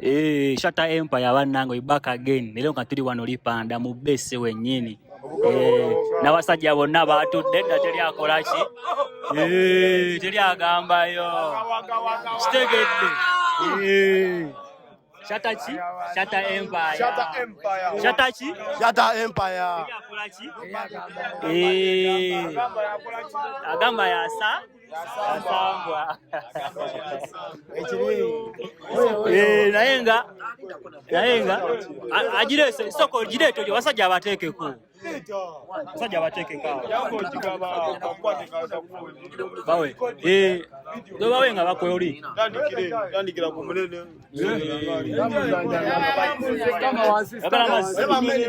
Eh, Shatta Empire bannange, we back again. Leero nga tuli wano Lipanda mu base wennyini. Eh, n'abasajja bonna baatudde dda, teri akola ki? Eh, teri agambayo. Kitegedde. Eh. Shatta ki? Shatta Empire. Shatta Empire. Shatta ki? Shatta Empire. Teri akola ki? Eh. Agamba yasa yasambwa. Eh, naye nga agireese, soko gireete oyo basajja abateekeko, basajja abateekeko awo. Bawe, eh, bawe nga bakola oli. Tandikira ku munene. Yagala amazzi.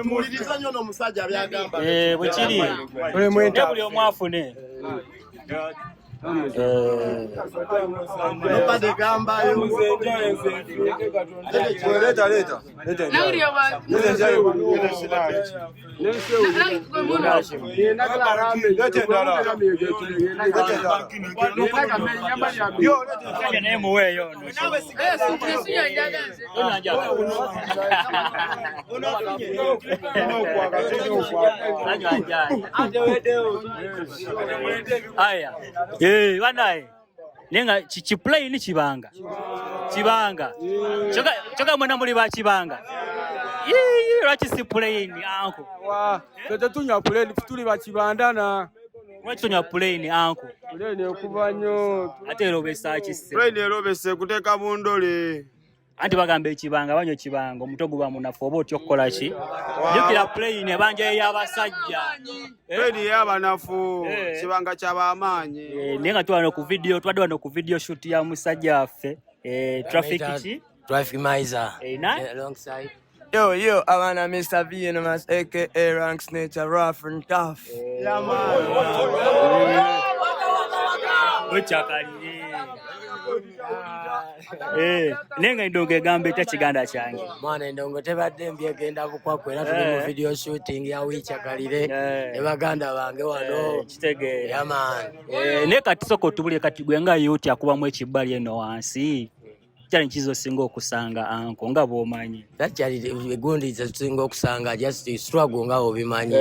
Muwuliriza nnyo n'omusajja byagamba. Eh, bwe kiri naye buli omu afune. Eh, Nobody gambayo. Leta, leta. Leta. Leta. Leta endala. Leta endala. Yo, leta. Musajja naye muweeyo ono. Ono anjagala. Anywa njala. Aya. Eh, banaye. Naye nga kiplane kibanga. Kibanga. Kyokka mwena muli ba kibanga. Yii, lwaki si plane, uncle? Wa, ffe tetunywa plane, tuli bakibandana. Lwaki tonywa plane, uncle? Plane ekuba nnyo. Ate era obeesa kisse. Plane erobese kuteeka bundole. Anti bagamba ekibanga banywa ekibanga omutwe guba munafu oba otya okukola ki? Jjukira plane ebanja ey'abasajja. Plane ey'abanafu. Eh. Kibanga kyabamaanyi. Eh, naye nga tuli wano ku video, tubadde wano ku video shoot ya musajja waffe, eh, Traffic ki? Traffic Miser. Eh, na? Alongside. Yo, yo, I'm Mr. Venomous, aka Ranks Nature, rough and tough. Wekyakalire. Eh, naye nga endongo egamba etya, kiganda kyange? Mwana, endongo tebadde mbi, egenda bukwakku era tuli mu video shooting ya Wichakalire ne baganda bange wano. Eh, kitegeera. Yeah, man. Eh, naye kati soka otubulire kati gwe nga youth akubamu ekibbali eno wansi, kyali kizo osinga okusanga, uncle, nga bw'omanyi? Takyali egundi zetusinga okusanga, just struggle nga obimanyi.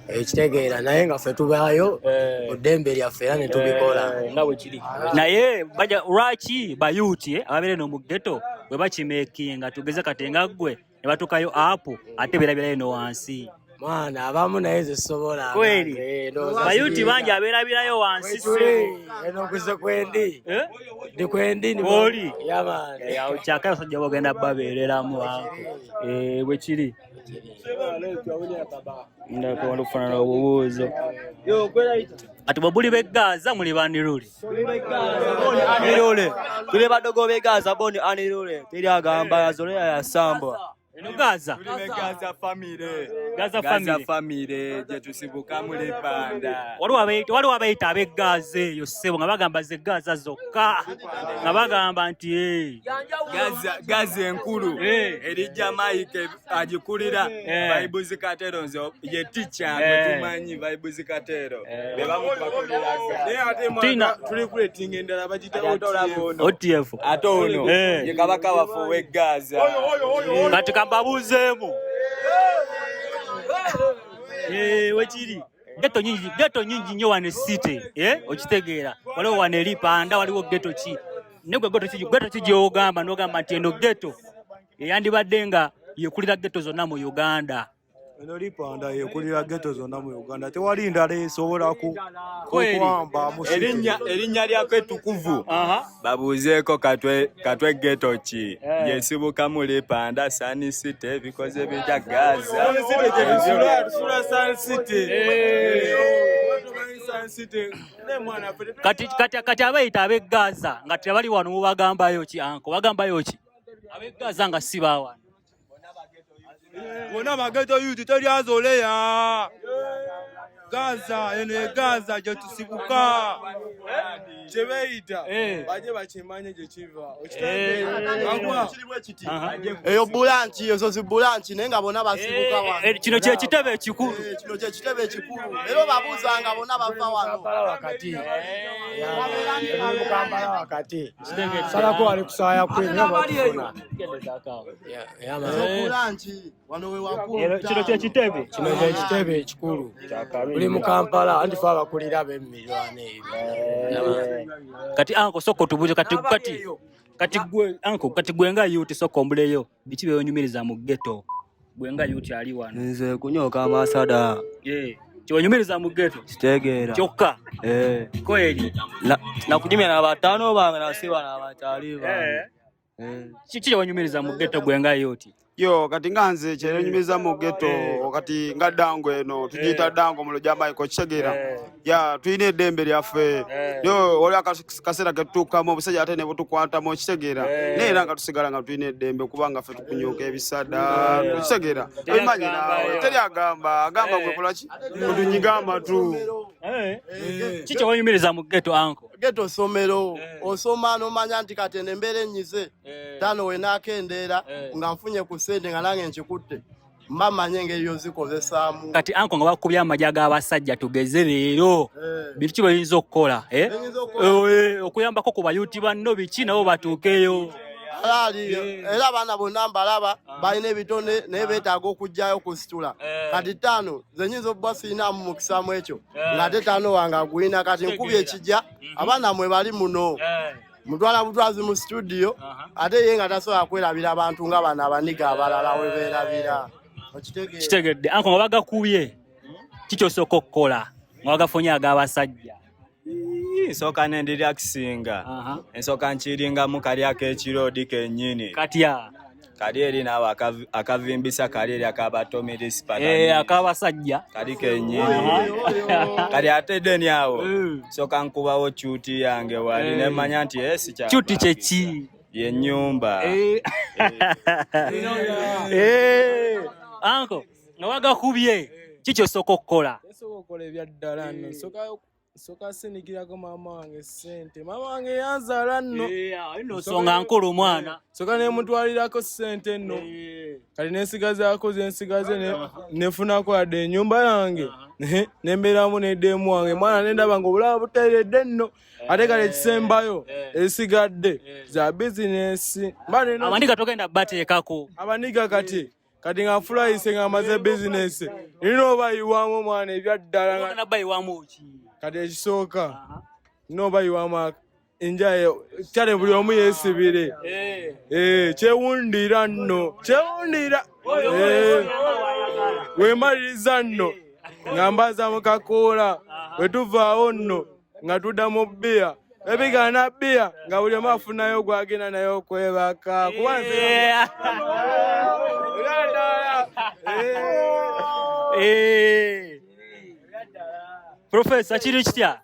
Ekitegeera, naye nga ffe tubaayo mu ddembe lyaffe era ne tubikola. Eh, nga bwe kiri. Naye baja lwaki ba youth, eh, ababeera eno mu ghetto bwe bakimakinga, tugeze kati nga ggwe, ne batuukayo apu ate beerabirayo eno wansi? Mwana, abamu naye zesobola. Kweli? Eh, ndowooza Ba youth siriiga. bangi abeerabirayo wansi. Wetuli, eno kuze kwendi. Eh? Ndi kwendi ndi. Oli? Yeah, man. Eh, awo kyaka abasajja bagenda babeereramu, uncle. Eh, bwe kiri. Ndako okufaanana obubuuzo. Ati bwe buli b'e Gaza muli baniruli? Anirule. Tuli badogo b'e Gaza boni anirule. Teri agamba yazolea yasambwa. Eno Gaza. Gaza family. Gaza Gaza family. Family gye tusibuka mu Lipanda. Waliwo abayita ab'e Gaza eyo, ssebo, nga bagamba ze Gaza zokka, nga bagamba nti eh, Gaza, Gaza enkulu eri Jamaica agikulira Vibes Katero, nze ye teacher gwe tumanyi Vibes Katero. Be bamu kubakulira. Naye ate tuli kuletinga endala bagiyita Ate olaba ono. OTF. Ate ono ye kabaka waffe ow'e Gaza. Kati kambabuuzeemu. Eh, wekiri ghetto nyingi, ghetto nyingi nnyo wano e city, eh, okitegeera? Waliwo wano eripanda, waliwo ghetto ki? Negwe ghetto ki gy'ogamba n'ogamba nti eno ghetto eyandibadde nga yekulira ghetto zonna mu Uganda? Eno Lipanda yekulira ghetto zonna mu Uganda. Tewali ndala esobola Kweli. kuwamba mu city. Erinnya lyako ettukuvu. Babuuzeeko Katwe ghetto ki? Yesibuka mu Lipanda, Sun City, ebikoze bitya Gaza. Tusula Sun City. Sun City. Naye mwana ffe Kati abayita ab'e Gaza nga tebali wano mubagambayo ki, uncle? Bagambayo ki ab'e Gaza nga si baawano? Bonna ba ghetto youth, teri azoleya. Gaza eno e Gaza gye tusibuka kye beeyita baje bakimanye gye kiva. Eyo bulanki, ezo zi bulanki, naye nga bonna basibuka wano. Kino kye kitebe ekikulu. Kino kye kitebe ekikulu, era obabuuza nga bonna bava wano. Wakati mu Kampala wakati salako wali kusaaya kwenu. Bulanki wano we wakulu. Kino kye kitebe. Kino kye kitebe ekikulu buli mu Kampala, anti fe abakulira ab'emiriraano ebyo. Kati anko soko tubuze kati kati kati gwe anko kati gwe nga youth soko ombuleyo biki byonyumiriza mu ghetto gwe nga youth ali wano? Nze kunyoka amasada. Kyonyumiriza mu ghetto kitegeera kyokka kweli nakunyumya n'abataano bange nasiba n'abakyali bange. Kiki kyonyumiriza mu ghetto gwe nga youth? Yo kati nga nze kyenyumiza mu ghetto kati nga dango eno tugiyita dango mu Lujamaiko, kitegeera ya tulina eddembe lyaffe. Yo wali akaseera ketutuukamu obusajja ate ne butukwatamu, kitegeera, naye era nga tusigala nga tulina eddembe kubanga ffe tukunyuka ebisada, kitegeera, obimanyi naawe teri agamba agamba gwe kolaki kutunyiga amatu. Kiki kyewanyumiriza mu ghetto anko? Ghetto ssomero, osoma n'omanya nti kati eno embeera ennyize tano we naakendeera nga nfunye ku ssente nga nange nkikutte mba mmanye engeri yozikozesaamu. Kati anko nga bakubye amagye g'abasajja tugeze leero bintu ki bayinza okukola okuyambako ku bayuti banno biki nabo batuukeyo? Alaali era abaana bonna mbalaba balina ebitone naye beetaaga okuggyayo okusitula. Kati ttaano ze nnyinza okuba sirinamu mukisa mu ekyo ng'ate ttaano wange agulina, kati nkubye ekijja abaana mwe bali muno mutwala butwazi mu studio ate ye nga tasobola kwerabira abantu nga bano abaniga abalala we beerabira. Kitegedde anko nga bagakubye kikyosooka okukola nga bagafunye ag'abasajja? Nsooka ne ndirelaxinga, ensooka nkiringamu kali ak'ekirodi kennyini. Katya kali eri naawe akavimbisa kali eri akabatomirispa ak'abasajja kali kennyini kali ate deni awo nsooka nkubawo cuti yange wali nemanya nti esi Cuti kyeki? Yennyumba. Anko nga wagakubye kikyosooka okukola? Nsooka okukola ebyaddala nno nsooka sinikirako maama wange ssente, maama wange yanzaala nno. Nsonga nkulu omwana. Nsooka nemutwalirako ssente nno, kati nensigazaako zensigaze nefunako yadde ennyumba yange nembeeramu neddeemu wange mwana nendaba nga obulamu buteredde nno, ate kale ekisembayo ezisigadde za bizinesi. Abaniga togenda bateekako? Abaniga kati kati nga nfulayise nga maze bizinesi nina obayiwamu omwana ebyaddala. Kati ekisooka nina obayiwamu enjaye kyale buli omu yeesibire kyewundira nno kyewundira wemaliriza nno nga mbaza mu kakoola wetuvaawo nno nga tudda mu bbiya ebigaana bbiya nga buli omu afunayo gwagenda naye okwebaka kuba Profesa kiri kitya?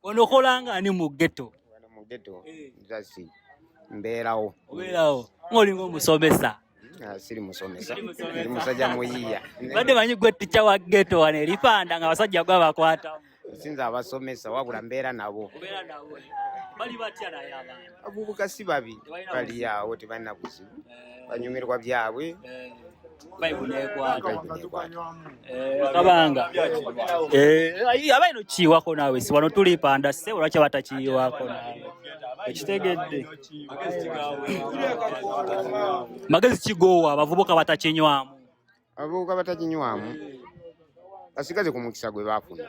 Ono okola ani mu ghetto? Mu ghetto nzasi mbeerawo. Obeerawo ng'olinga omusomesa? Siri musomesa, ndi musajja muyiiya. Badde manyi gwe ticca wa ghetto wano eripanda nga abasajja gwe abakwata. Sinza abasomesa wabula mbeera nabo. Bali batya naye abaana? Abavubuka si babi, bali awo tebalina buzibu, banyumirwa byabwe. Kabanga abaino kiyiwako naawe si wano tulipanda se olwaki abatakiyiwako naawe ekitegedde magezi kigoowa abavubuka batakinywamu? Abavubuka batakinywamu basigaze ku mukisa gwe baafuna,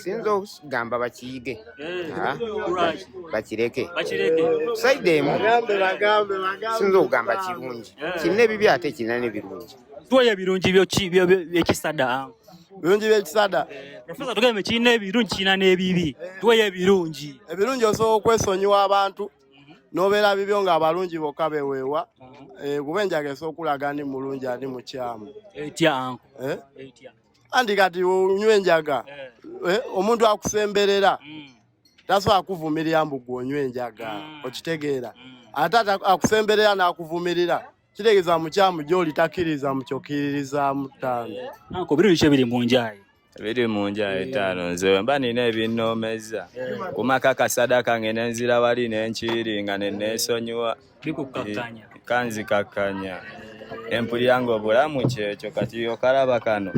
sinza okugamba bakiyige bakireke saidi emu sinza okugamba kirungi kirina ebibi ate kirina n'ebirungi. Tuweyo ebirungi byekisada. Birungi byekisada. Profesa tugambe kirina ebirungi kirina n'ebibi, tuweyo ebirungi. Ebirungi osobola okwesonyiwa abantu n'obeera bibyo ng'abalungi bokka beweewa, kuba enjaga esobola okulaga ani mulungi ani mukyamu. Etya anko? Anti kati onywa enjaga omuntu akusemberera tasobola kuvumirira mbu gwe onywa enjaga, okitegeera, ate akusemberera n'akuvumirira Kitegeeza mukyamu gy'oli takkiriza mu kyokkiririzaamu ttaano. Anko biri biki ebiri mu njayi? Ebiri mu njayi etaano nze bwe mba nina ebinnoomezza kumaka kasadaka nge ne nzira wali ne nkiringa ne neesonyiwa. Bikukkakkanya. Kanzikakkanya. Ne mpulira ng'obulamu kyekyo kati okalaba kano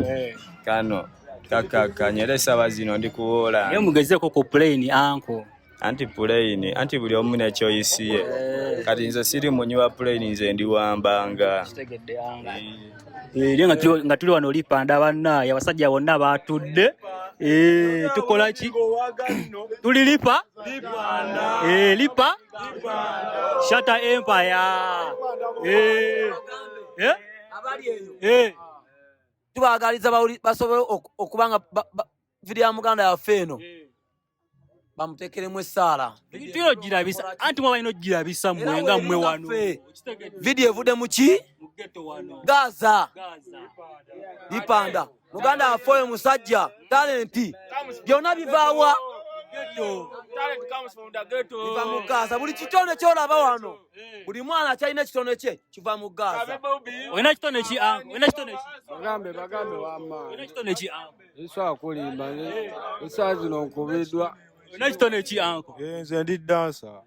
kano kakkakkanya era essaawa zino ndi kuwoola. Naye mugezeeko ku plane anko. Anti puleyini anti buli omu nekyoyisiye kati nze siri munywi wa puleyini nze ndi wambanga. Era nga tuli wano lipanda bannaaye abasajja bonna baatudde. Tukola ki? Tuli lipa? Lipa? Shatta Empire. Tubaagaliza basobole okuba nga vidiyo ya muganda yaffe eno bamuteekeremu essaala. Tulina ogirabisa anti mwe balina ogirabisa mmwe nga mmwe wano. Vidiyo evudde mu ki? Gaza. Lipanda. Muganda waffe oyo musajja talenti byonna bivaawa biva mu Gaza. Buli kitone ky'olaba wano, buli mwana akyalina ekitone kye kiva mu Gaza. Olina kitone ki anko? Olina kitone ki? Bagambe bagambe wamma. Olina kitone ki anko? Nsobola kulimba essaawa zino nkubiddwa. Olina kitone ki anko? Nze ndi dansa.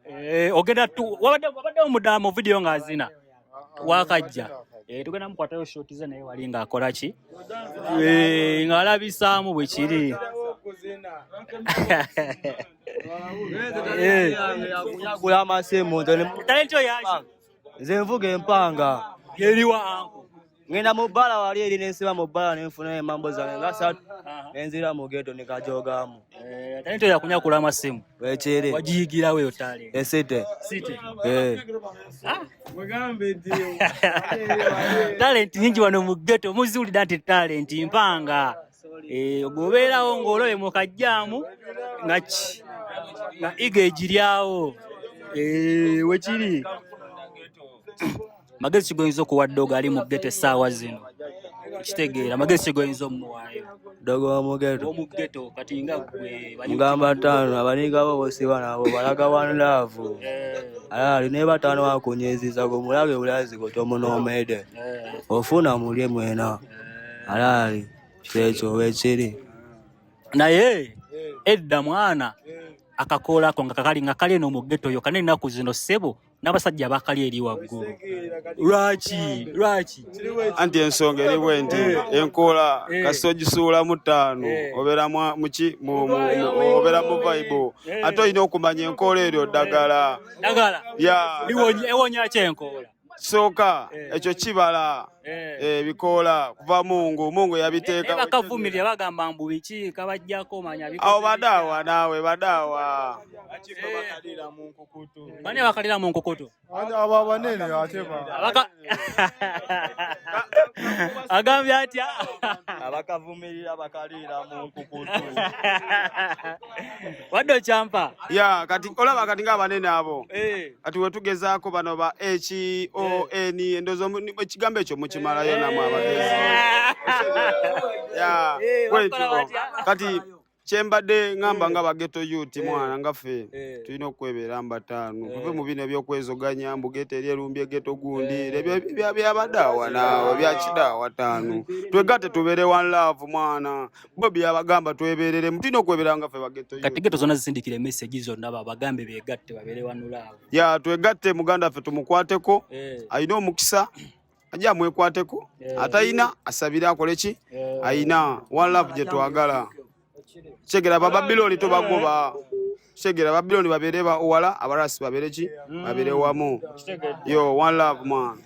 Ogenda tu wabadde omudamu mu video ng'azina wakajja. Tugenda mukwatayo shot ze naye wali ng'akola ki? Ng'alabisaamu bwe kiri. Yagula amasimu Talenti yo yaki? Nze nvuga empanga. Yeriwa anko? Ngenda mu bbala wali eri nensiba mu bbala nenfuna emambo zange nga ssatu nenzira mu ghetto ne kajogamu. Talenti yo yakunyakula amasimu. Wekiri. Wagiyigirawo eyo talenti. Esite. Site. Mugambe nti Talenti nyingi wano mu ghetto muziwulira nti talenti mpanga. Ogobeerawo ng'olobye mu kajjaamu nga ki nga iga egiryawo. Wekiri. Magezi ki g'oyinza okuwa ddogo ali mu ghetto essaawa zino? Kitegeera magezi ki g'oyinza omuwaayo? Ddogo wa mu ghetto. Ow'omu ghetto kati nga ggwe Mugamba ttaano abaniga bo bosiba nabo balaga one love. Alali ne bataano akunyiiziza gwe mulabe bulazi gwe tomunoomedde. Ofuna mulye mwena. Alali kyekyo wekiri. Naye edda mwana akakoolako nga kakali nga kali eno mu ghetto yo kane ennaku zino ssebo n'abasajja bakali eri waggulu. Lwaki? Lwaki? Anti ensonga eri bwe nti enkoola kasita ogisuulamu ttaano obeera muki obeera mu vibe. Ate olina okumanya enkoola eryo ddagala. Ddagala? Ya. Ewonya ki enkoola? Sooka ekyo kibala ebikoola kuva Mungu, Mungu yabiteeka. Naye bakavumirira bagamba mbu biki kabajjako manya biko. Awo badaawa naawe badaawa. Bani abakalira mu nkukutu? Abo abanene ate ba. Agambye atya? Abakavumirira bakalira mu nkukutu. Wadde okyampa? Ya, kati olaba kati ng'abanene abo. Kati we tugezaako bano ba H O N endowooza ekigambo ekyo mukimalayo namwe abagezi. Ya, bwekyo. Kati kyembadde ngamba nga ba ghetto youth mwana nga ffe tulina okwebeera mbataano tuve mu bino ebyokwezoganya mbu ghetto eri erumbye ghetto gundi ebyo byabadaawa naawe byakidaawa ttaano twegatte tubeere one love mwana Bobi yabagamba twebereremu tulina okwebeera nga ffe ba ghetto youth. Kati ghetto zonna zisindikira message zonna babagambe beegatte babeere one love. Ya twegatte muganda ffe tumukwateko alina omukisa ajja amwekwateko atayina asabire akole ki ayina one love gye twagala. Kyegera Bababiloni tobagoba. Kyegera Bababiloni babeere ba wala abarasi babeere ki babeere wamu. Yo one love man.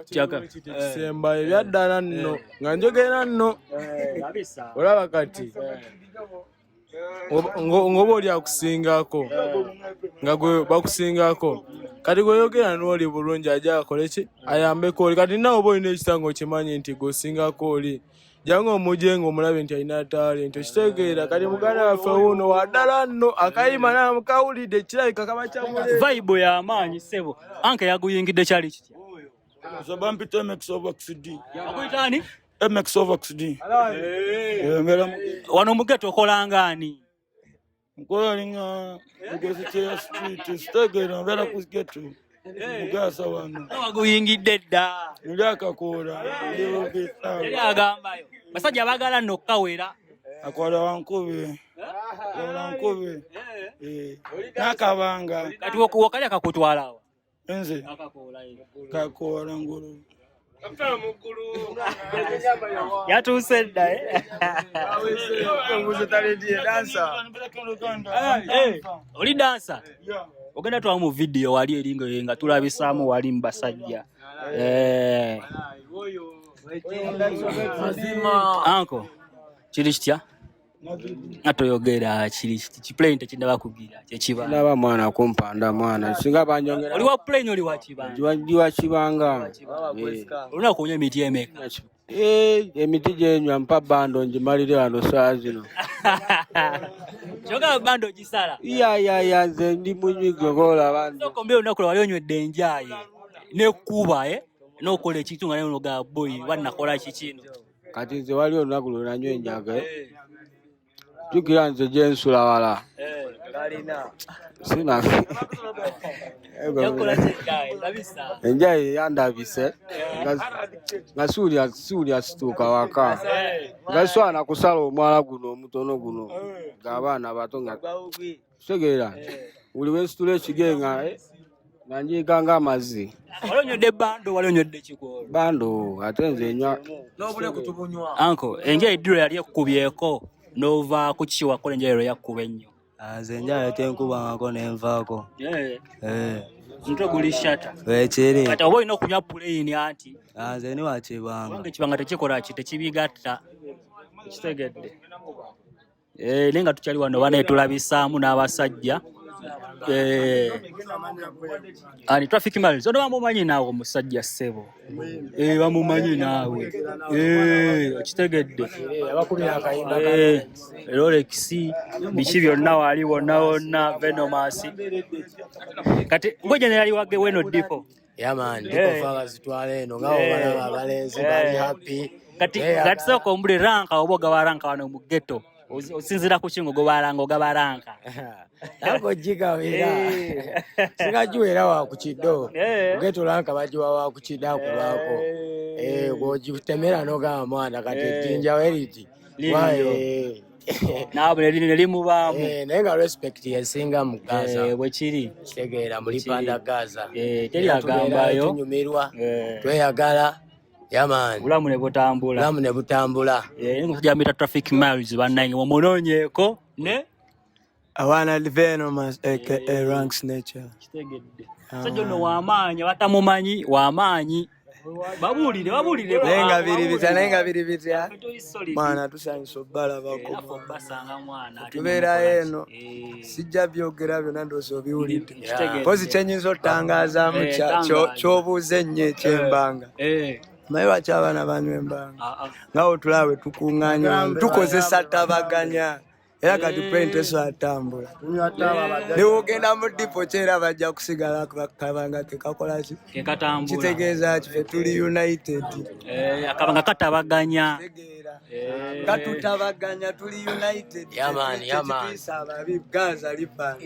Kisemba ebyaddala nno nga njogera nno olaba kati ng'oba oli akusingako nga gwe bakusingako kati gweyogera n'oli bulungi ajja akole ki ayambeko oli kati naawe oba olina ekisa ng'okimanyi nti gw'osingako oli jangu omuje ng'omulabe nti alina talenti okitegeera kati muganda waffe wuuno waddala nno akayima namukawulidde kirabika kaba kyamule vibe y'amaanyi ssebo anke yaguyingidde kyali kitya? Nze bampita MX over XD. Bakuyita ani? MX over XD. Wano mu ghetto okola ng'ani? Nkola linga mugezi kyeya street sitegeera mbeera ku ghetto. Mugasa wano. Waguyingidde dda. Ndi akakoola. Teri agambayo. Basajja baagala nno okukawera. Akola wankube. Kola nkube. Eh. N'akabanga. Kati wokalya kakutwala wa? Nze. Kakoola ngulu. Yatuuse dda eh? Oli dansa? Ogenda twamu mu vidiyo wali eri nga tulabisaamu wali mu basajja. Eh. Anko, kiri kitya? Nga toyogera kiri kiti kiplane tekindaba kugira kyekiba. Ndaba mwana kumpanda mwana singa banjongera. Oli wa plane oli wa kibanga? Ndi wa kibanga. Olunaku onywa emiti emeka? Eh, emiti gyenywa mpa bando ngimalire wano saa zino. Kyokka bando gisala. Ya ya ya nze ndi munywi gwe Sooka ombere olunaku lwe wali onywedde enjaye n'ekkuba eh n'okola ekintu nga naye onoga boyi oba nakola kiki eno. Kati nze waliwo olunaku lwe nanywa enjaga eh. Jjukira nze gye nsula wala. Sina. Yakola ki enjaye? Ndabisa. Enjaye yandabise nga siwulira situuka waka. Nga swana kusala omwala guno omutono guno ng'abaana bato nga kitegeera buli we nsitula ekige nga nga njiika ng'amazzi. Wali onywedde bando wali onywedde kikolo? Bando ate nze nywa. N'obuleku tubunywa. Anko enjaye eddiro yali ekkubyeko n'ovaako kiki wakola enjaye lwe yakkuba ennyo? Nze enjaye tenkubangako ne nvaako. Omutwe guli shata. Wekiri. Kati oba olina okunywa puleyini anti. Nze ni wa kibanga. Kubanga ekibanga tekikola ki tekibigatta. Kitegedde. Eh, naye nga tukyali wano banaye tulabisaamu n'abasajja. Eh, ani traffic miles ono bamumanyi naawe omusajja ssebo. Eh, bamumanyi naawe. Eh, okitegedde. Eh, Rolex biki byonna wali wonna wonna Venomas. Kati gwe generali wage weno dipo. Yeah man, dipo fava zitwala eno nga obalaba abalenzi bali happy. Kati kati sooka ombule ranka oba ogaba ranka wano mu ghetto. Osinziira ku ki ng'ogoba ogaba ranka? Ranka ogigabira. Singa giwera wa ku kiddo. Ghetto ranka bagiwa wa ku kiddo akubaako. Bw'ogitemera n'ogamba mwana kati ejjinja we liti. Naabwe ne limubaamu. Naye nga respect yesinga mu Gaza. Bwe kiri. Kitegeera mu Lipanda Gaza. Teri agambayo. Tunyumirwa. Tweyagala. Yeah man. Bulamu ne butambula. Bulamu ne butambula. Omusajja amuyita Traffic Miles bannange mumunoonyeeko ne Awana Venomas aka Rank Snatcher. Kitegedde. Omusajja ono w'amaanyi abatamumanyi w'amaanyi. Babuulire babuulire. Naye nga biri bitya naye nga biri bitya. Mwana tusanyusa obbalabako. Tubeerayo eno sijja byogera byonna ndowooza obiwulidde. Mpozi kye nnyinza otangaazaamu ky'obuuza ennyo eky'embanga. Naye lwaki abaana banywa embanga? Nga bwe tulaba bwe tukuŋŋaanya tukozesa tabaganya. Era kati pulenti tesobola ttambula. Ne bw'ogenda mu dipo ki era bajja kusigala kabanga kekakola ki? Kitegeeza ki ffe tuli united. Akabanga katabaganya. Katutabaganya tuli united. Yeah man, yeah man. Tekituyisa ababi Gaza Lipanda.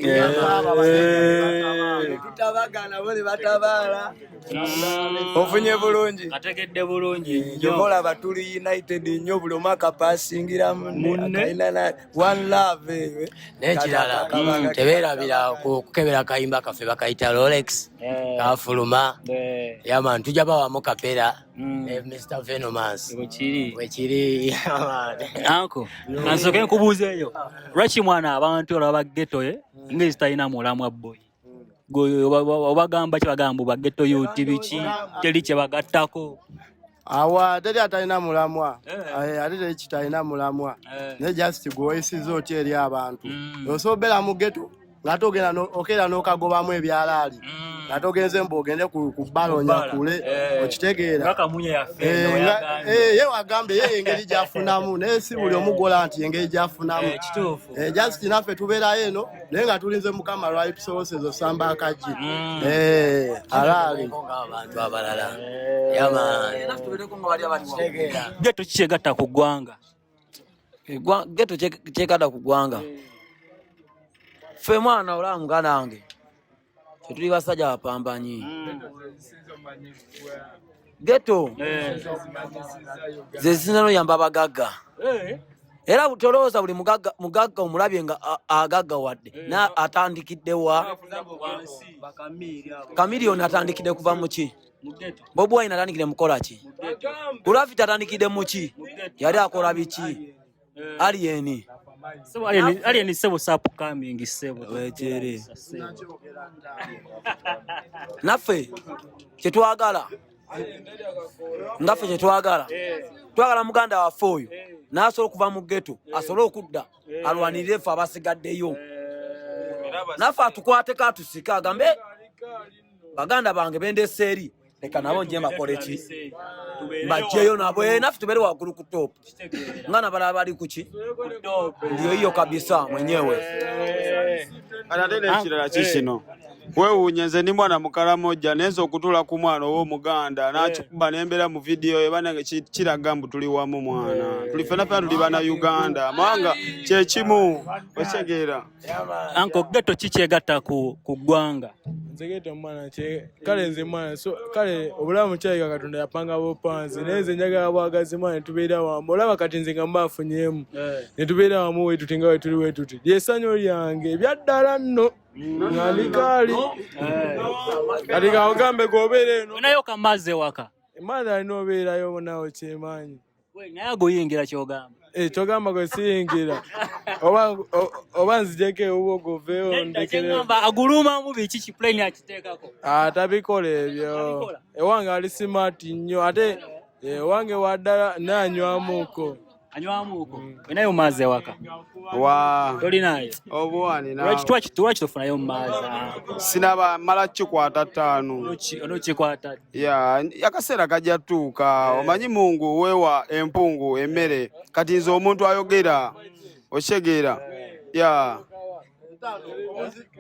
Tutabagana bo ne batabaala. Ofunye bulungi. Ategedde bulungi nnyo. Kyova olaba tuli united nnyo buli omu akapasingira munne akalina one love eyo. N'ekirala tebeerabira kukebera kayimba kaffe bakayita Rolex kafuluma. Yeah man, tujja bawamu kapera ne Mr Venomas. Bwekiri. Yeah man. Anko, ansooke nkubuuzeeyo. Lwaki mwana abantu olaba ghetto ngeri zitalina mulamwa boy? Obagamba ki bagamba ba ghetto youth biki teri kye bagattako. Awa teri atalina mulamwa. Ate teri kitalina mulamwa. Naye just gwe weeyisizza otya eri abantu. Osobola obeera mu ghetto ng'ate ogenda okeera n'okagobamu ebyalaali. Ng'ate ogenze mbu ogende ku bbala onyakule okitegeera. Ye wagambye ye engeri gy'afunamu naye si buli omu gw'olaba nti engeri gy'afunamu. Just naffe tubeerayo eno naye nga tulinze Mukama lwali tusoboseza osamba akaggi. Alaali. Abantu abalala. Yeah man. Ghetto ki kyegatta ku ggwanga? Ghetto kyegatta ku ggwanga. Ffe mwana olaba muganda wange. Tetuli basajja bapambanyi. Ghetto ze zisinga noyamba abagagga. Era tolowooza buli mugagga omulabye nga agaggawadde na atandikidde wa? Chameleone atandikidde kuva mu ki? Bobi Wine atandikidde mukola ki? Gravity atandikidde mu ki? Yali akola biki? Alien. Sebo Alien sebo sap coming sebo. Wekiri. Naffe kyetwagala nga ffe kyetwagala twagala muganda waffe oyo n'asobola okuva mu ghetto asobole okudda alwanirire ffe abasigaddeyo naffe atukwateko atusike agambe baganda bange bendese eri leka nabo nje mbakole ki mbajjeyo nabo naffe tubeere waggulu ku top nga nabalala bali kuki ndiyo hiyo kabisa mwenyewe. Kati ate n'ekirala kikino weewuunye nze ndi mwana Mukalamojja naye nze okutuula ku mwana ow'Omuganda n'akikuba n'embeera mu vidiyo ye banange kiraga mbu tuli wamu mwana tuli ffenna ffenna tuli bana Uganda amawanga kyekimu okitegeera. Anko ghetto ki kyegatta ku ggwanga? Nze ghetto mwana kale nze mwana so kale obulamu kyaleka Katonda yapanga bupanzi naye nze njagala bwagazi mwana tubeera wamu olaba kati nze nga mba nfunyeemu ne tubeera wamu wetuti nga wetuli wetuti ly'essanyu lyange ebyaddala nno nga ndi kaali kati kaogambe gobeera eno onayo kamazzi ewaka emazi alina obeerayo nawe kyemanyi naye aguyingira kyogamba kyogamba gwe siyingira oba nzijeko ewuwo goveewo ndekere agulumamu biki kiplane akiteekako tabikola ebyo ewange ali smart nnyo ate ewange waddala naye anywamuuko anywamuuko olinayo mumaazi ewaka wa tolinayo obuwani nawe lwaki tofunayo mumaazi sinaba mala kikwata ttaano onokikwata ya akaseera kajja tuuka omanyi Mungu wewa empungu emmere kati nze omuntu ayogera okitegeera ya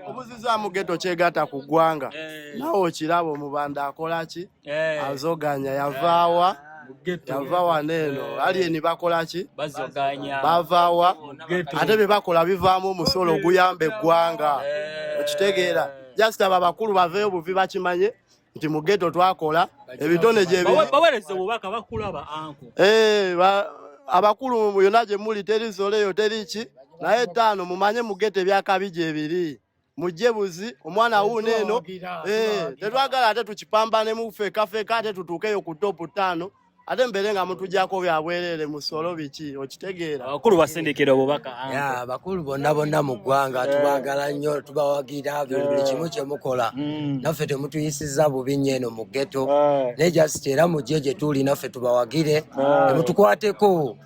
obuzizaamu ghetto kyegatta ku ggwanga nawe okiraba omubanda akola ki azoganya yavaawa yava wano eno Alien bakola ki bavaawa ate bye bakola bivaamu omusolo oguyamba eggwanga okitegeera just abo abakulu baveeyo buvi bakimanye nti mu ghetto twakola ebitone gye biri baweereza obubaka bakulaba anko abakulu yonna gye muli teri zoleyo teri ki naye ttaano mumanye mu ghetto ebyakabi gye biri mujje buzi omwana wuuno eno tetwagala ate tukipambanemu ffekafeka ate tutuukeyo ku top 5 ate mbeere nga mutujjako byabwereere musolo biki okitegeera. Abakulu basindikira obubaka. Abakulu bonna bonna mu ggwanga tubaagala nnyo tubawagira buli kimu kye mukola naffe temutuyisizza bubi nnyo eno mu ghetto naye just era mujje gye tuli naffe tubawagire temutukwateko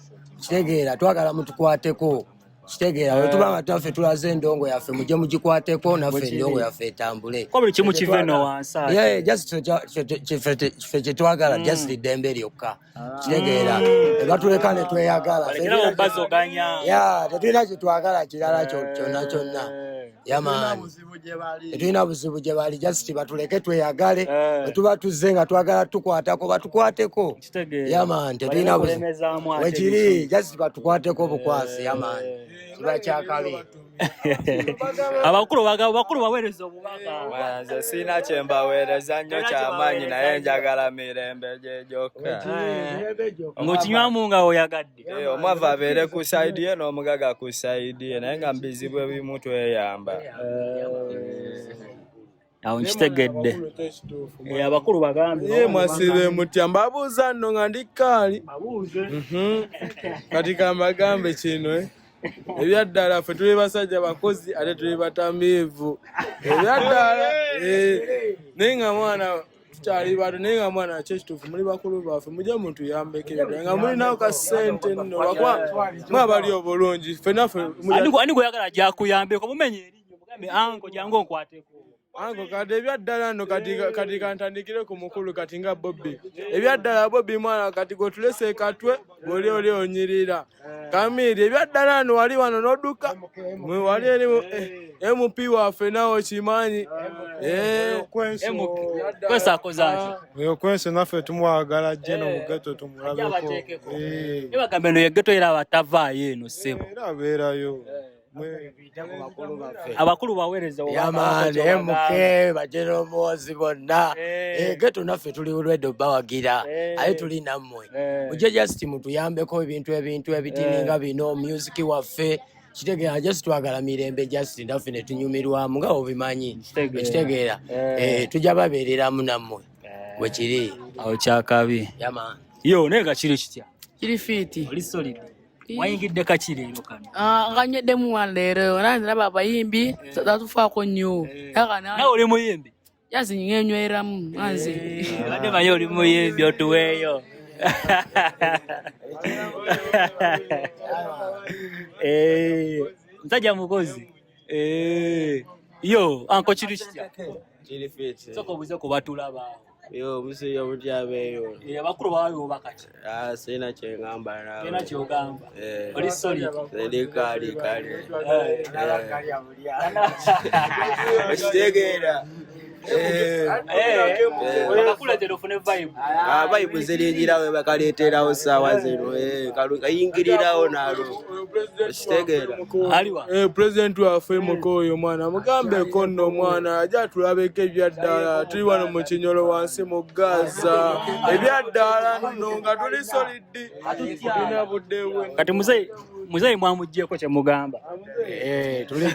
kitegeera twagala mutukwateko kitegeera bwe tuba nga naffe tulaze endongo yaffe mujje mugikwateko naffe endongo yaffe etambule ko buli kimu kive eno wansi just ffe kye twagala just ddembe lyokka kitegeera ebatuleka ne tweyagala tetulina kye twagala kirala kyonna kyonna yamaani tetulina buzibu gye bali just batuleke tweyagale bwe tuba tuzze nga twagala tukwatako batukwateko yamaani tetulina buzibu wekiri just batukwateko obukwasi yamaani kiba kyakabi. Abakulu bakulu baweereza obubaka. Nze sirina kye mbaweereza nnyo kyamaanyi naye njagala mirembe gye gyokka. Ng'okinywamu nga oyagadde. Omwavu abeere ku sayidi ye n'omugaga ku sayidi ye naye nga mu bizibu ebimu tweyamba. Awo nkitegedde. Abakulu bagambe. Ye mwasire mutya mbabuuza nno nga ndi kaali. Kati kambagambe kino ebyaddala ffe tuli basajja bakozi ate tuli batamiivu ebyaddala naye nga mwana tukyali bato naye nga mwana kyo ekituufu muli bakulu baffe mujje mutuyambeko ebyaddala nga mulinawo ka ssente nno lwakuba mwe abali obulungi ffe naffe ani gweyagala gyakuyambeko mumenye erinnyo mugambe anko jangu onkwateko anko kati ebyaddala nno kati kantandikire ku mukulu kati nga Bobby ebyaddala Bobby mwana kati gwetulese katwe goli oli onyirira Kamiri ebyaddala nno wali wano n'odduka wali eri MP waffe nawe okimanyi Okwenso naffe tumwagala ajje no mu ghetto tumulabeko. Bagambe eno ye ghetto era abatavaayo eno ssebo. Era abeerayo. Abakulu baweereza. Yamaani MK bagenero Muhoozi bonna. Ghetto naffe tuli ready obawagira, aye tuli nammwe. Mujje just mutuyambeko ebintu ebintu ebitini nga bino, music waffe kitegeera, just twagala mirembe, just naffe ne tunyumirwamu nga obimanyi. Okitegeera? Tujja babeereramu nammwe bwe kiri. Awo kyakabi. Yamaani. Yo, naye nga kiri kitya? Kiri fit. Oli solid. Wayingidde kaki leero kano? Ah, nga nyweddemu wano leero, era nze ndaba abayimbi tatufaako nnyo. Nawe oli muyimbi? Yazi nyenyweramu nze. Badde manyi oli muyimbi otuweeyo. Musajja mukozi. Yo, uncle, kiri kitya? Kiri fit. Sooka obuuze ku batulaba. Yo, musirya mutyabeeyo. Abakulu bawabi obubaka ki? Ah, sirina kye ŋŋamba naawe. Tolina ky'ogamba? Eh. Oli solid? Ndi kali kali. Okitegeera? Bakakuleetera ofune vibe. Ah, vibe ziringirawo, bakaleeterawo ssaawa zino. Kayingirirawo nalo. Okitegeera? Aliwa? Pulezidenti waffe muko oyo mwana mugambeko nno omwana ajja atulabeko ebyaddala. Tuli wano mu Kinyolo wansi mu Gaza, ebyaddala nno nga tuli solid, tulina budde bwe. Kati muzeyi, muzeyi mwamuggyeko kyemugamba. Tuli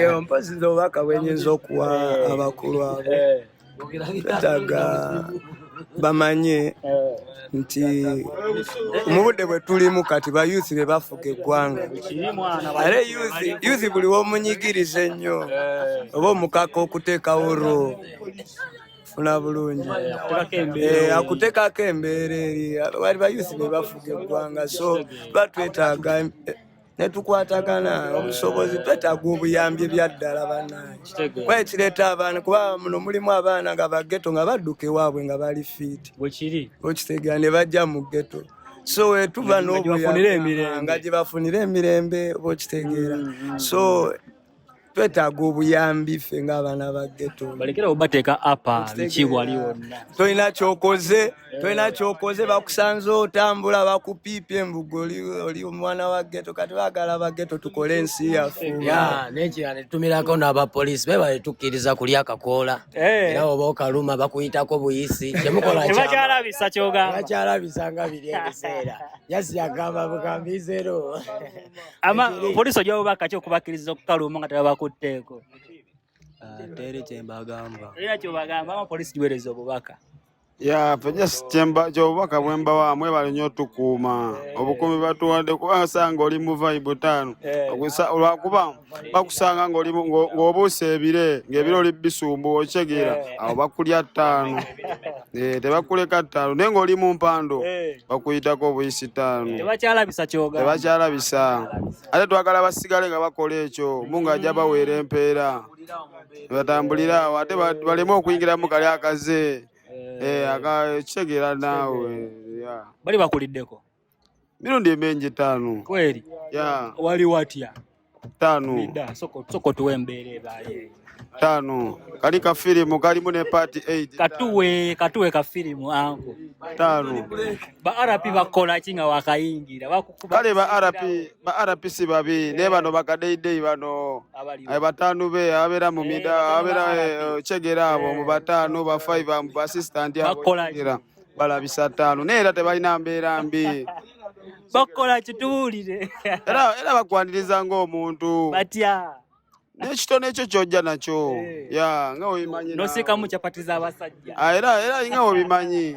Yo, mpozi nze obubaka bwe nyinza okuwa abakulu abo, twetaaga bamanye nti mu budde bwe tulimu kati ba youth be bafuga eggwanga, ate youth buli womunyigiriza ennyo oba omukaka okuteekawo ro funa bulungi. Akuteekako embeera eri bali ba youth be bafuga eggwanga, so tuba twetaaga netukwatagana obusobozi, twetaaga obuyambi ebyaddala bannange, kuba ekireeta abaana, kuba muno mulimu abaana nga ba ghetto nga badduka ewaabwe nga bali fit. Bwekiri. Okitegeera? Ne bajja mu ghetto, so wetuva Nga gye bafunira emirembe. Nga gye bafunira emirembe, oba okitegeera? So twetaaga obuyambi ffe ng'abaana ba ghetto. Balekera obateeka apa biki wali wonna. Tolina kyokoze, tolina kyokoze, bakusanze otambula, bakupiipya embugo, oli omwana wa ghetto. Kati baagala ba ghetto tukole ensi yaffe. Ya, nekira netumirako n'abapoliisi bebale tukkiriza kulya akakoola, era oba okaluma bakuyitako buyisi kyemukola. Tebakyalabisa kyogamba. Tebakyalabisa nga biri ebiseera yasi yagamba bugambi zero. Ama poliisi ojja bubaka ki okubakkiriza okukaluma nga tebabakutteeko? Teri kyembagamba. Era kyobagamba ama poliisi giweereza obubaka. Ya, ffe just kyemba kyobubaka bwe mbawa, mwebale nnyo otukuuma obukuumi batuwadde, kuba osanga oli mu vibe ttaano. Olwakuba bakusanga ng'obuusa ebire, ng'ebire oli bisumbu, okitegeera, awo bakulya ttaano. Tebakuleka ttaano, naye ng'oli mu mpando bakuyitako obuyisi ttaano. Tebakyalabisa kyogamba. Tebakyalabisa, ate twagala basigale nga bakola ekyo. Mungu ajja baweera empeera, batambulire awo, ate baleme okuyingiramu kali akaze. Kitegeera naawe, yeah. Bali bakuliddeko? Mirundi emingi ttaano. Kweri? Ya. Wali watya? Ttaano. Lidda, soko tuwe embeera ebaayo. Ttaano kali kafirimu kalimu ne part 8. Katuwe kafirimu, uncle. Ttaano. Ba RP bakola ki nga wakayingira? Bakukuba? Kale ba RP, ba RP si babi, naye bano bakadeidei bano bataano be abeera mu mida abeera kyegera abo mu bataano ba five mu ba assistant abo. Bakola ki? Kyegera balabisa ttaano, naye era tebalina mbeera mbi. Bakola kitubuulire. Era bakwaniriza ng'omuntu. Batya? N'ekitono ekyo kyojja nakyo, ya, nga webimanyi. Nosiikamu capati z'abasajja. Ah, era nga webimanyi.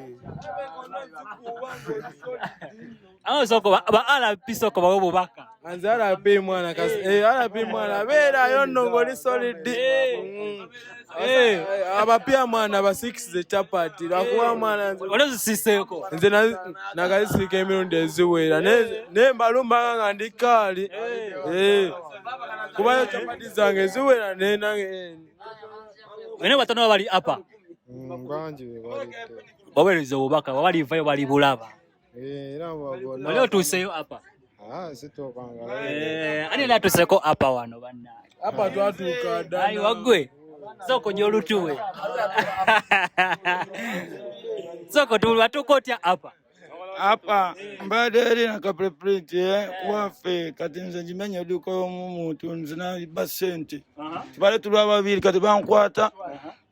Awo soko ba RP, soko bawe obubaka. Nze RP mwana kasi, RP mwana beerayo nno ng'oli solid. Abapya mwana basikize chapati lwakuba mwana Oli ozisiiseeko? Nze nakazisiika emirundi eziwera, naye mbalumbanga nga ndi kaali. Kubayo chapati zange ziwera, naye nange Bene batono bali apa. Bangi be balidde. Baweereza obubaka, balivayo bali bulaba. Era bonna. Oli otuuseyo apa? Ah, situukanga. Ani era atuuseeko apa wano bannange? Apa twatuuka dda. Ayi waggwe. Soko gy'olutuwe. Soko tuwatuuka otya apa? Apa mbadde eri nakapreprint kuwaffe kati nze ngimenya edduuka y'omumuntu nze naba ssente tubale tulwa babiri kati bankwata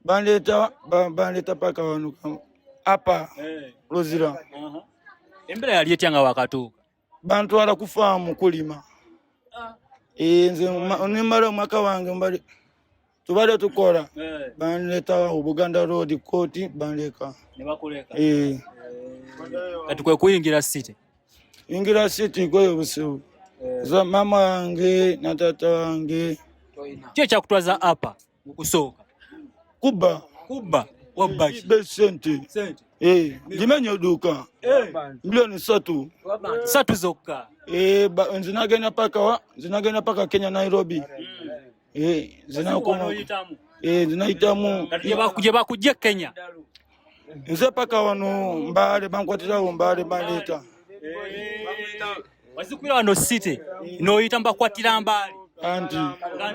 bandeeta bandeeta paka wano apa Luzira. Embeera yali etya nga wakatuuka? Bantwala ku faamu kulima. Nze nemala omwaka wange mbale tubadde tukola bandeeta Buganda Road kooti bandeka. Ne bakuleka. Kati kwe kuyingira city. Yingira city gwe obusibu. Za mama wange na tata wange. Ki ekyakutwaza apa mu kusooka? Kubba. Kubba. Wabba ki? Be sente. Sente. Ngimenya edduuka. 3 million. 3 zokka. Nze nagenda paka wa? Nze nagenda paka Kenya Nairobi. Nze nakoma. Oyitamu. Nze nayitamu. Kati gye bakujja e Kenya. Nze paka wano Mbale bankwatirawo Mbale bandeeta. Wazikubira wano city n'oyita mbakwatira Mbale. Anti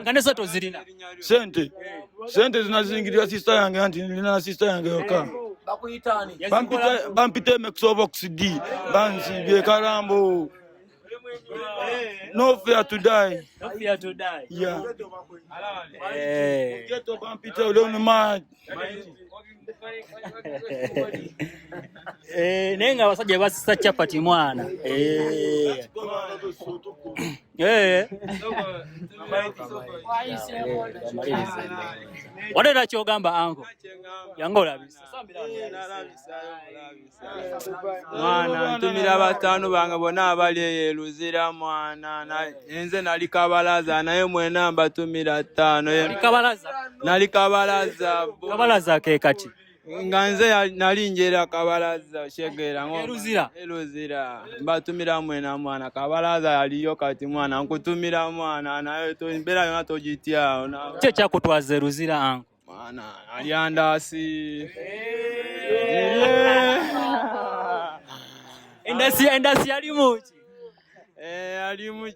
Nga ne sente ozirina. Sente. Sente zinazingirira sister yange anti nilina na sister yange yokka. Bampita MXObox D bansibye Karambo. No fear to die. No fear to die. Yeah. Ghetto bampita Leon mad. Naye nga abasajja basisa chapati mwana. Wadde kyogamba anko. Yange olabisa. Mwana ntumira bataano bange bonna abali eyo e Luzira mwana nze nali Kabalaza naye mwena mbatumira 5. Kabalaza? Nali Kabalaza. Kabalaza ke kati? Nga nze nali njera Kabalaza shegera. E Luzira? E Luzira. Mbatumira mwena mwana. Kabalaza yaliyo kati mwana nkutumira mwana naye mbeera yonna togitya. Ki ekyakutwaza e Luzira anko? Mwana alyandasi. Endasi yalimu ki? Alimu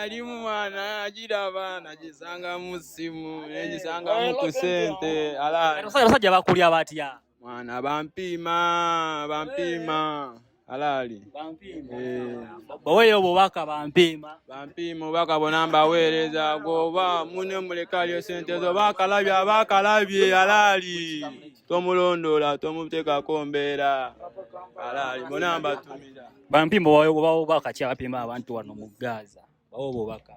alimu mwana agiraba nagisanga mu ssimu negisanga ku ssente ala. Abasajja bakulya batya? Mwana bampiima bampiima alaali. Baweeyo obubaka bampiima. Bampiima obubaka bonna mbaweereza goba munne muleka alye ssente zo bakalabye abakalabye alaali. Tomulondoola tomuteekako mbeera alaali bonna mbatumira. Bampiima baweeyo obubaka ki abapima abantu wano mu Gaza? Bawe obubaka.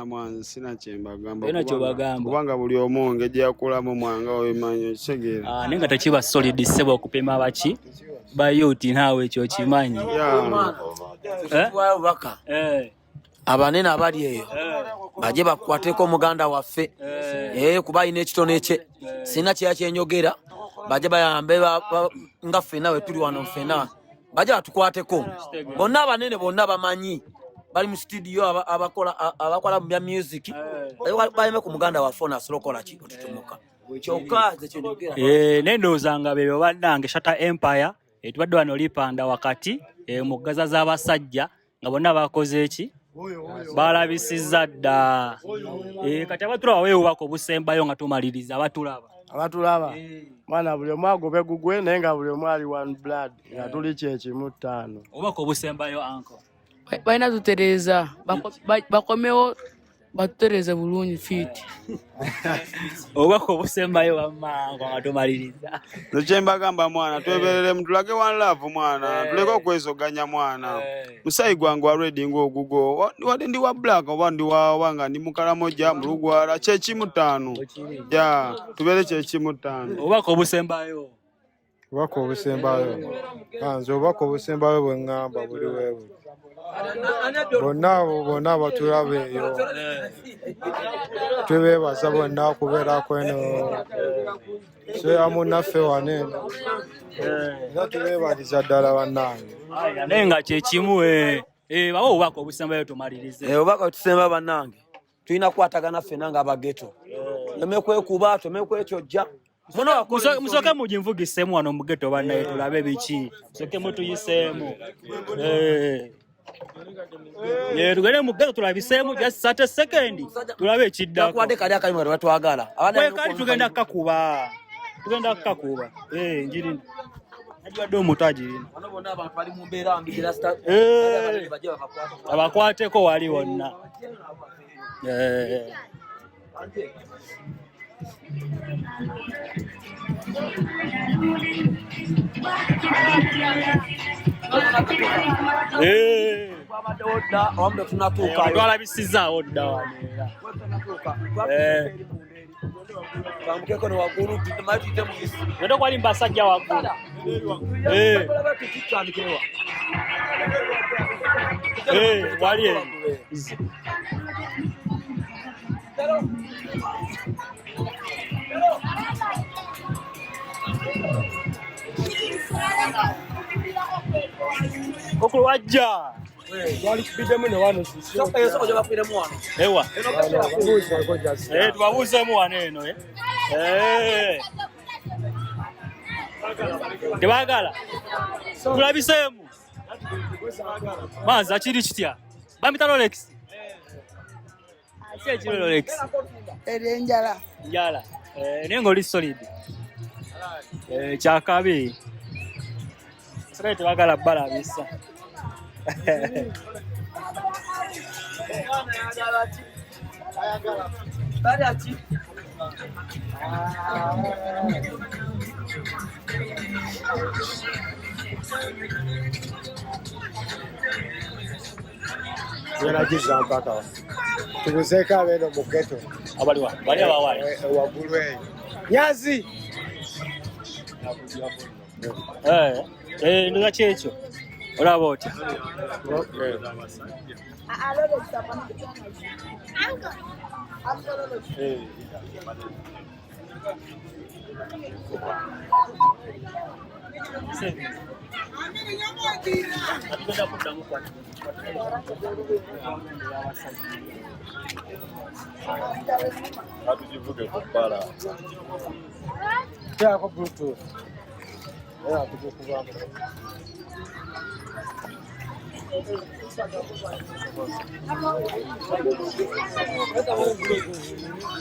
Mwanzi sina kye mbagamba. Olina ky'obagamba. Kubanga buli omu engeri gy'akulamu mwanga obimanyi okitegeera. Naye nga tekiba solid ssebo okupima baki bayuti naawe ekyo okimanyi. Tuwayo obubaka. Abanene abali eyo bajje bakwateko muganda waffe. Kuba alina ekitone kye. Sirina kyeya kyenjogera bajje bayambe nga ffenna we tuli wano ffenna. Bajje batukwateko. Bonna abanene bonna bamanyi. Bali mu studio abakola mu bya music. Bayime ku muganda waffe ono asobola okukola ki otutumuka. Kyokka nze kye njogera. Naye ndowooza nga bebyo bannange Shatta Empire tubadde wano Lipanda wakati mu Gaza z'abasajja nga bonna bakoze ki? Balabisizza dda. Kati abatulaba weewubaka obusembayo nga tumaliriza abatulaba. Abatulaba mwana buli omu agobe gugwe naye nga buli omu ali one blood nga tuli kyekimu 5. Obubaka obusembayo anko. Balina tutereeza bakomewo batutereeze bulungi fiiti. Obubaka obusembayo wamma nga tumaliriza. Nze kye mbagamba mwana twebereremu tulage one love mwana tuleke okwesoganya mwana. Musayi gwange wa red ng'ogugo wadde ndi wa black oba ndi wa wanga ndi mukalamoja mu Lugwala kyekimu 5. Ya tubeere kyekimu 5. Obubaka obusembayo. Obubaka obusembayo. Nze obubaka obusembayo bwe ŋŋamba buli weebuli. Bonna abo bonna abatulaba eyo tubeebaza bonna okubeerako eno seera munnaffe wano eno era tubeebaliza ddala bannange. Naye nga kyekimu bawe obubaka obusembayo tumalirize. Obubaka obutusemba bannange tulina kukwatagana ffenna ng'abageto. Tuleme kwekuba, tuleme kwekyojja. Musooke muginvugiseemu wano mu ghetto bannaye tulabe biki. Musooke mutuyiseemu. Tugende mu ghetto tulabiseemu just 30 second tulabe ekiddako. Bakuwadde kali akayimba tebatwagala. Kwe kali tugenda kukakuba. Tugenda kukakuba. Njirina. Nagiwadde omuto agirina. Bano bonna abantu bali mu mbeera mbi era bajje bakakwate. Abakwateko wali wonna. Twabaddewo dda awamu tetunnatuukayo. Twalabisizaawo dda wano era. Twambukeko ne waggulu tumale tuyite mu bisi. Wenda kwali mbasajja waggulu. Tutandikewa. Wali eno. Okulu wajja. Twalikubiddemu ne wano. Ewa. Tubabuuzeemu wano eno. Tebaagala. Tulabiseemu. Manzi akiri kitya? Bamita Rolex. Ki ekiri Rolex? Eryenjala. Njala. Naye ng'oli solid. Kyakabi. Sirali tebaagala balabisa. Yanagiza mpaka tubuzeeko abeeno mu ghetto. Abaliwa bali abawali waggulu eyo nyazi. Ndoza kyekyo olaba otya? Atugivuge ku bbala. Teako bluetooth era tugikubamu.